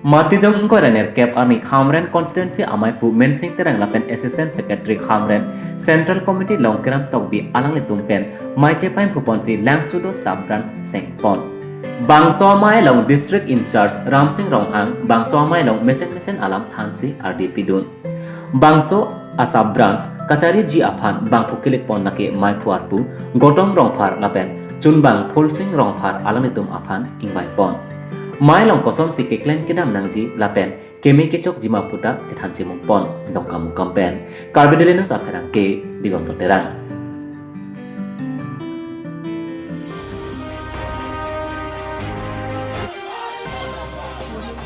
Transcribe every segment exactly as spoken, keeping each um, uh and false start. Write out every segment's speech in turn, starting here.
Matijong ingkoi ra nerkep arni Khamren constituency amaiphu Mensing Terang lapen Assistant Secretary Khamren Central Committee Longkiram Tokbi alanglitum pen mei chepaimphupon si Langsudo Sub Branch sengpon. Bangso amei along District Incharge Ramsing Ronghang bangso amei along mesen mesen alam thansi ardi pidun. Bangso a-Sub Branch kachariji aphan bangphu kilikpon lake meiphu arpu Gotom Rongphar lapen chunbang Phulsing Rongphar alanglitum aphan ingvaipon. Mei along kosonsi keklem kedam nangji lapen keme kechokji ma puta chethan chimungpon Dongkamukam pen. Karbi Daily News apherangke Digonto Terang.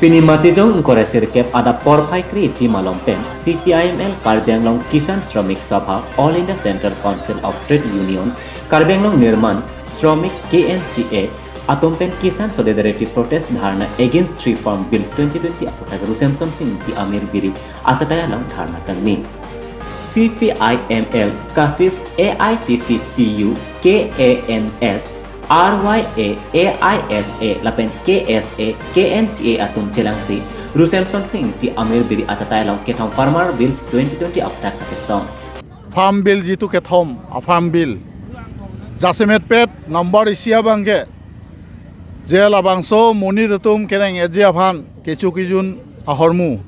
Pini Matijong ingkoi ra sirkep adap porphai kre-isi malom pen C P I M L Karbi Anglong Kisan Shramik Sabha All India Central Council of Trade Union Karbi Anglong Nirman Shramik K N C A atum pen Kisan Solidarity Protest Dharna Against Three Farm Bills twenty twenty aputhak Ru Semsonsing Ingti Amir Biri achatai along dharna kangni. C P I M L, KASIS, A I C C T U, K A N S, R Y A, A I S A, lapen K S A, K N C A atum chelangsi Ru Semsonsing Ingti Amir Biri achatai along kethom Farmer Bills twenty twenty aputhak kachesong. Farm Bill jitu kethom a-Farm Bill jasemet pet number isi abangke je labangso monit atum kereng eji aphan kecho kejun ahormu,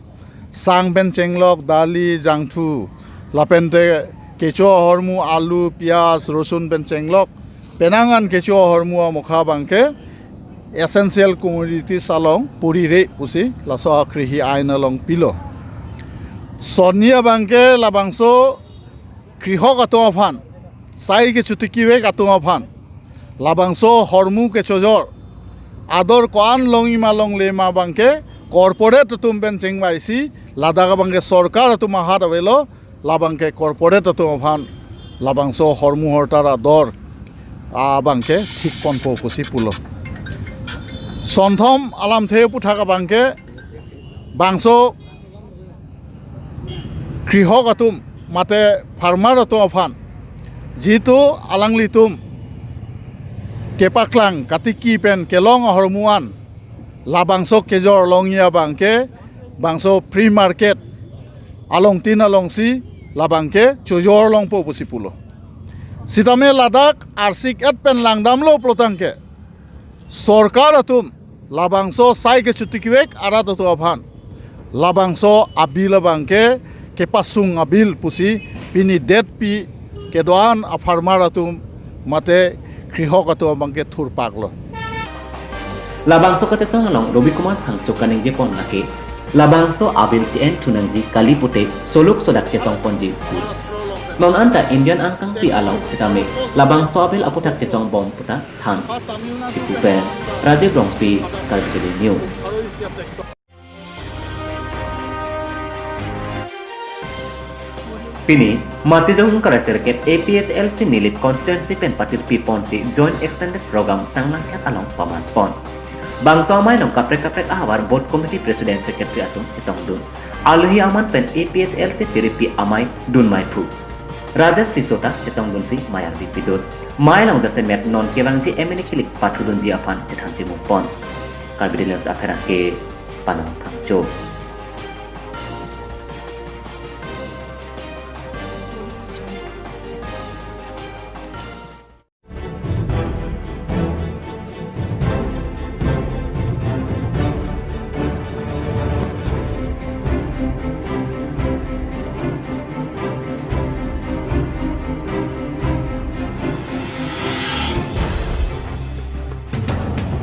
sang pen chenglok, dali, jangthu, lapente kecho ahormu alu, piyaj, rosun pen chenglok, penang an kecho ahormu amokha abangke essential commodities along puri re pusi laso akrihi ain along pilo. Sonni abangke labangso krihok atum aphan, sai kechotiki vek atum aphan labangso hormu kechojor ador ko-an longji ma longle ma abangke corporate atum pen chengvaisi, ladak abangke sorkar atum ahat avelo, labangke corporate atum aphan labangso hormu hortar ador abangke thikponpo pusi pulo. Sonthom alamthe aputhak abangke bangso krihok atum mate farmer atum aphan jitu alanglitum kepaklang katiki pen kelong ahormu an labangso kejor longji abangke bangso free market alongtin alongsi labangke chojor longpo pusi pulo. Sitame ladak arsik et pen langdamlo pulotangke sorkar atum labangso sai kechotiki vek arat atum aphan labangso a-bill abangke kepasung a-bill pusi pini detpi kedo-an a-farmer atum mate krihok atum abangke thurpaklo. Labangso kachesong along Robi Kumar Phangcho kaningjepon lake labangso a-bill che-en thunangji kali pute soluk sodak chesongponji pu. Non anta Indian angkangpi along sitame labangso a-bill aputhak chesongbom puta than. Diphu pen Rajiv Rongpi, Karbi Daily News. Pini Matijong ingkoi ra sirkep A P H L C Nilip constituency pen patirpiponsi Joint Extended Program Sanglangkhet along pamanpon. Bangso amei along kaprek kaprek ahavar Booth Committee President Secretary atum chetongdun. Alohi aman pen A P H L C tiripi amei dunmeiphu Rajesh Tisso ta chetongdunsi mei ardi pidun. Mei along jasemet non kevangji M N A kilik pathudunji aphan chethan chimungpon. Karbi Daily News apherangke Panang Phangcho.